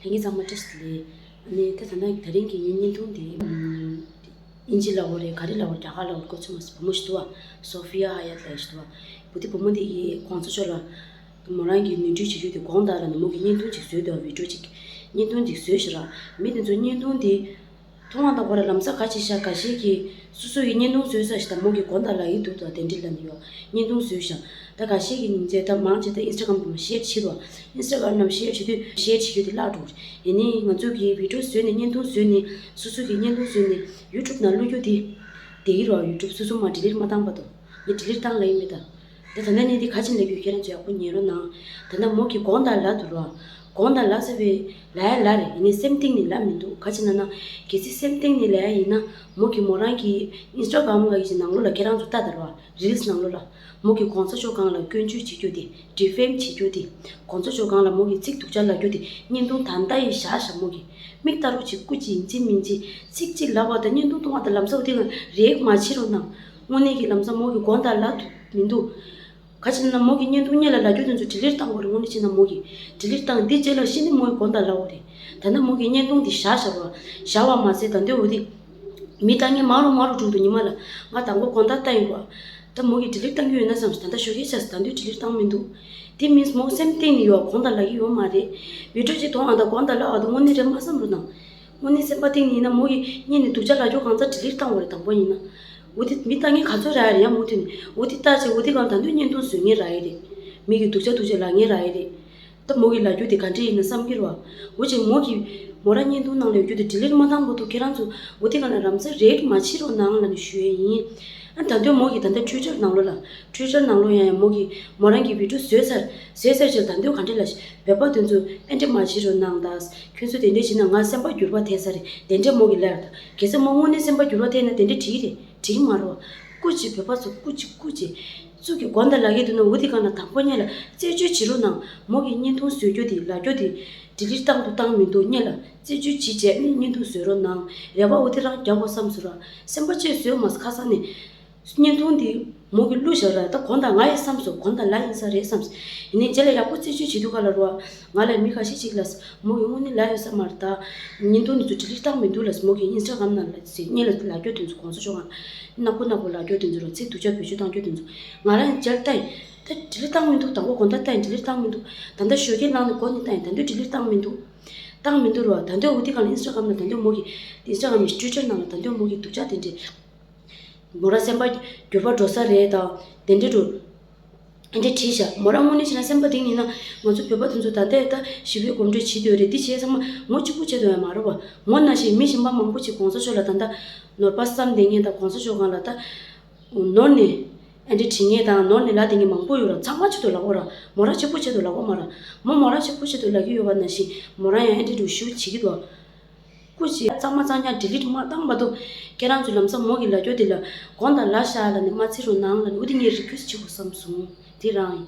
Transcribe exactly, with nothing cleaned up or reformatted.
ལྷན་རྒྱས་ཚང་མ་བཀྲ་ཤིས་བདེ་ལེགས། ཨ་ནི་ད་ད་ལྟ་དེ་རིང་གི་ངའི་བརྙན་ཐུང་དེ་ཨིན་ཇི་ལབ་དགོས་རེད། ག་རེ་ལབ་དགོས་རེད། རྒྱ་གར་ལབ་དགོས་རེད། གོ་ཚོད་མ་སོང་། བུ་མོ་ཞིག་འདུག་བ། སོ་ཧྥི་ཡ་ཧ་ཡ་ཏ་ལབ་ཞིག་འདུག་བ། བུ་དེ་བུ་མོ་དེ་གིས་གོང་ས་མཆོག་ལ་མོ་རང་གི་ནོར་འཁྲུལ་བྱེད་རྒྱུ་དེ་དགོངས་དག་ལབ་ནས་མོ་གིས་བརྙན་ཐུང་ཅིག་བཟོས་འདུག་བི་ཌིའོ་ཅིག་བརྙན་ཐུང་ཅིག་བཟོས་ཤག་ར། མི་དེ་ཚོ་བརྙན་ཐུང་དེ་མཐོང་བ་དང་གོ་ར་ལམ་སང་ག་བྱེད་ཤག་འགའ་ཤས་ཀྱིས་སོ་སོ་གི་བརྙན་ཐུང་བཟོས་ས་ཞིག་དང་མོ་གིས་དགོངས་དག་ལབ་ཀྱི་འདུག་ད་དེ་འདྲ་ལབ་ནས་ཡོད། བརྙན་ཐུང་བཟོས་ཤག་ད་འགའ་ཤས་ཀྱིས་སྙིང་རྗེ་ད་མང་ཆེ་ད་ཨིན་སི་ཊ་གྷ་རམ་དུ་མ་ཤེར་བྱེད་དོ། ཨིན་སི་ཊ་གྷ་རམ་ནང་ཤེར་བྱེད་དུས་ཤེར་བྱེད་རྒྱུ་དེ་བརླག་འགྲོ་གི་རེད། ཡིན་ནའི་ང་ཚོ་གིས་བི་ཌིའོ་བཟོས་ནས་བརྙན་ཐུང་བཟོས་ནས་སོ་སོ་གི་བརྙན་ཐུང་བཟོས་ནས་ཡུ་ཊུབ་ནང་བླུག་རྒྱུ་དེ་བདེ་གི་རེད་བ། ཡུ་ཊུབ་སོ་སོ་མ་ཌི་ལིཊ་མ་བཏང་བར་དུ། ངས་ཌི་ལིཊ་བཏང་ལབ་ཡིན་མེད་ད། ད་ད་ལྟ་ནས་འདི་ག་ཅིག་ལབ་རྒྱུ་ཁྱེད་རང་ཚོ་ཡག་པོ་ཉན་རོགས་གནང་། ད་ལྟ་མོ་གིས་དགོངས་དག་ལབ་འདུག་ར། དགོངས་དག་ལབ་ཟེར་བའི་ལབ་ཡ་ལབ་རེད། ཡིན་ནའི་སེམས་གཏིང་ནས་ལབ་མི་འདུག་ག་ཅི་ན་ན། གལ་སྲིད་སེམས་གཏིང་ནས་ལབ་ཡ་ཡིན་ན་མོ་གིས་མོ་རང་གི་ཨིན་སི་ཊ་གྷ་རམ་གི་ནང་ལོགས་ལ་ཁྱེད་རང་ཚོ་ལྟ་ད་ར། རིལ་སི་ནང་ལོགས་ལ། མོ་གིས་གོང་ས་མཆོག་སྒང་ལ་སྐྱོན་བརྗོད་བྱེད་རྒྱུ་དེ། ཌི་ཕེམ་བྱེད་རྒྱུ་དེ། གོང་ས་མཆོག་སྒང་ལ་མོ་གིས་ཚིག་སྡུག་ཅག་ལབ་རྒྱུ་དེ་བརྙན་ཐུང་ད་ལྟ་ཡི་བཞག་བཞག་མོ་གིས་མིག་ལྟ་རོགས་བྱེད། སྐུ་མཁྱེན། ཡིན་གཅིག་མིན་གཅིག་ཚིག་གཅིག་ལབ་པ་དང་བརྙན་ཐུང་གཏོང་བ་དང་ལམ་སང་འོ་དེ་ག་རེད་མ་བྱེད་རོགས་གནང་། དངོས་གནས་ཀྱི་ལམ་སང་མོ་གིས་དགོངས་དག་ལབ་ཐུབ་མི་འདུག་ག་ཅི་ན་མོ་གིས་བརྙན་ཐུང་སྔོན་ལ་ལབ་རྒྱུ་དེ་ཚོ་ཌི་ལིཊ་བཏང་དགོས་རེད། དངོས་གནས་བྱས་ན་མོ་གིས་ཌི་ལིཊ་བཏང་། འདི་རྗེས་ལ་གཞི་ནས་མོ་གིས་དགོངས་དག་ལབ་དགོས་རེད། ད་ལྟ་མོ་གིས་བརྙན་ཐུང་འདི་བཞག་བཞག་རོགས། བཞག་པ་མ་ཟད་ད་འདོད་འོ་དེ་མི་ལྟ་མཁན་མང་རུ་མང་རུ་འགྲོ་འདུག་ཉི་མ་ལ་ང་དང་པོ་དགོངས་དག་བཏང་ཡིན་པ། ད་མོ་གིས་ཌི་ལིཊ་བཏང་རྒྱུ་ཡོད་ན་བསམ་ཞིག་ད་ལྟ་ཞོགས་ཀས་ཆགས་སོང་། ད་འདོད་ཌི་ལིཊ་བཏང་མི་འདུག་དེ་མིན་མོ་སེམས་གཏིང་ནས་ཡོད་དགོངས་དག་ལབ་ཀྱི་ཡོད་མ་རེད། བི་ཌིའོ་ཅིག་མཐོང་ཨ་ད་དགོངས་དག་ལབ་པ་དེ་དངོས་གནས་རེད་མ་བསམ་རོགས་གནང་། དངོས་གནས་སེམས་པ་གཏིང་ནས་ཡིན་ན་མོ་གིས་སྔོན་ནས་སྡུག་ཅག་ལབ་རྒྱུ་གང་ཚ་ཌི་ལིཊ་བཏང་དགོས་རེད། དང་པོ་ཡིན་ན། འོ་དེ་མི་ལྟ་མཁན་ག་ཚོད་རག་ཡ་རེད། ཡང་མུ་མཐུད་ནས་འོ་དེ་ལྟ་བྱས་འོ་དེ་གང་ད་དུང་བརྙན་ཐུང་བཟོ་མཁན་རག་ཡ་རེད། མི་གིས་སྡུག་ཅག་སྡུག་ཅག་ལབ་མཁན་རག་ཡ་རེད། ད་མོ་གིས་ལབ་རྒྱུ་དེ་ག་འདྲས་ཡིན་ན་བསམ་གྱི་རེད་བ། འོ་ཅིག་མོ་གིས་མོ་རང་བརྙན་ཐུང་ནང་ལ་ཡོད་རྒྱུ་དེ་ཌི་ལིཊ་མ་བཏང་བར་དུ་ཁྱེད་རང་ཚོ་འོ་དེ་གང་ལ་ལམ་སང་རེད་མ་བྱེད་རོགས་གནང་ལབ་ནས་ཞུ་ཡ་ཡིན། ཨ་ད་དུང་མོ་གིས་ད་ལྟ་ཊུའི་ཊར་ནང་ལོགས་ལ་ཊུའི་ཊར་ནང་ལོགས་ཡང་ཡང་མོ་གིས་མོ་རང་གི་བི་ཌིའོ་བཟོས་ཚར། བཟོས་ཚར་རྗེས་ད་དུང་ག་འདྲས་ལབ་ཤག་བོད་པ་དེ་ཚོ་ཨེ་འདྲས་མ་བྱེད་རོགས་གནང་ད། ཁྱོད་ཚོ་དེ་འདྲས་བྱས་ན་ང་སེམས་པ་འགྱུར་བ་ཐེབས་ས་རེད། དེ་འདྲས་མོ་གིས་ལབ་ཡ་རེད་ད། གལ་སྲིད་མོ་དངོས་གནས་སེམས་པ་འགྱུར་བ་ཐེབས་ན་དེ་འདྲས་འགྲིག་གི་རེད། འགྲིག་གི་མ་རེད་བ། སྐུ་མཁྱེན། བོད་པ་ཚོ་སྐུ་མཁྱེན། སྐུ་མཁྱེན། ཚུར་གི་དགོངས་དག་ལབ་ཀྱི་འདུག་ན་འོ་དེ་གང་ལ་དང་པོ་སྔོན་ལ་རྩད་གཅོད་བྱེད་རོགས་གནང་། མོ་གིས་བརྙན་ཐུང་བཟོ་རྒྱུ་དེ་ལབ་རྒྱུ་དེ་ཌི་ལིཊ་བཏང་འདུག་བཏང་མི་འདུག་སྔོན་ལ་རྩད་གཅོད་བྱེད་བྱས་ནས་བརྙན་ཐུང་བཟོ་རོགས་གནང་། རེ་བ་འོ་དེ་རང་རྒྱབ་དགོས་བསམ་སོང་ར། སེམས་པ་གཅིག་བཟོས་མ་སོང་ཁ་སང་ནས། བརྙན་ཐུང་འདི་མོ་གིས་བླུགས་བཞག་ར། ད་དགོངས་དག་ང་ཡི་བསམ་སོང་། དགོངས་དག་ལབ་ཡིན་ས་རེད་བསམ་སོང་། ཡིན་ནའི་རྗེས་ལ་ཡག་པོ་རྩད་གཅོད་བྱེད་དུས་ག་ལ་རུ་བ། ང་ལ་མི་ཁ་ཤས་ཅིག་ལ་མོ་གིས་དངོས་གནས་ལབ་ཡོད་ས་མ་རེད་ད། བརྙན་ཐུང་འདི་ཚོ་ཌི་ལིཊ་བཏང་མི་འདུག་ལབ་སོང་། མོ་གིས་ཨིན་སི་ཊ་གྷ་རམ་ནང་ལ་ཟེར་སྔོན་ལ་ལབ་རྒྱུ་དེ་ཚོ་གོང་ས་མཆོག་ག་ནག་པོ་ནག་པོ་ལབ་རྒྱུ་དེ་ཚོ་ར། ཚིག་སྡུག་ཅག་བེད་སྤྱོད་བཏང་རྒྱུ་དེ་ཚོ་ང་རང་རྗེས་ལ་ལྟ་ཡིན། ད་ཌི་ལིཊ་བཏང་མི་འདུག་དང་པོ་དགོངས་དག་བཏང་ཡིན། ཌི་ལིཊ་བཏང་མི་འདུག་ད་ལྟ་ཞོགས་ཀས་ལངས་ནས་འགོ་ནས་བཏང་ཡིན། ད་ལྟ་ཌི་ལིཊ་བཏང་མི་འདུག་བཏང་མི་འདུག་ར། ད་ལྟ་འོ་དེ་གང་ལ་ཨིན་སི་ཊ་གྷ་རམ་ནང་ད་ལྟ་མོ་གིས་ཨིན་སི་ཊ་གྷ་རམ་ནས་ཊུའི་ཊར་ནང་ལ་ད་ལྟ་མོ་གིས་སྡུག་ཅག་དེ་འདྲས། མོ་རང་སེམས་པ་འགྱུར་བ་འགྲོ་ས་རེད་ད། དེ་འདྲས་འགྲོ། ཨེ་འདྲས་བྲིས་བཞག་མོ་རང་དངོས་གནས་བྱས་ན་སེམས་པ་གཏིང་ནས་ཡིན་ན་ང་ཚོ་བོད་པ་དེ་ཚོ་ད་ལྟ་ད་ཞི་བའི་གོམ་བགྲོད་བྱེད་འདོད་རེད། འདི་བྱས་ཚང་མ་མོ་གཅིག་པུ་བྱེད་འདོད་ཡ་མ་རེད་བ། མོ་ནང་བཞིན་མི་གཞན་པ་མང་པོ་ཅིག་གོང་ས་མཆོག་ལ་ད་ལྟ་ནོར་པ་བསམ་བསྡད་མཁན་དང་གོང་ས་མཆོག་སྒང་ལ་ད་ནོར་ནས་ཨེ་འདྲས་བྲིས་མཁན་དང་ནོར་ནས་ལབ་བསྡད་མཁན་མང་པོ་ཡོད་ར། ཚང་མ་ཆེད་དུ་ལབ་དགོས་ར། མོ་རང་གཅིག་པུ་ཆེད་དུ་ལབ་དགོས་མ་ར། མོ་མོ་རང་གཅིག་པུ་ཆེད་དུ་ལབ་ཀྱི་ཡོད་པ་ནང་བཞིན་མོ་རང་ཡང་ཨེ་འདྲས་འགྲོ་ཞུ་བྱེད་ཀྱི་འདུག་སྐུ་མཁྱེན། གཙང་མ་གཙང་རྐྱང་ཌི་ལིཊ་མ་བཏང་བར་དུ་ཁྱེད་རང་ཚོས་ལམ་སང་མོ་གིས་ལབ་རྒྱུ་དེ་ལ་དགོངས་དག་ལབ་ཤག་ལབ་ནས་མ་བརྩི་རོགས་གནང་ལབ་ནས་འོ་དེ་ངས་རི་ཁུ་ཨེ་སི་ཊི་བྱེད་དགོས་བསམ་སོང་། དེ་རང་ཡིན།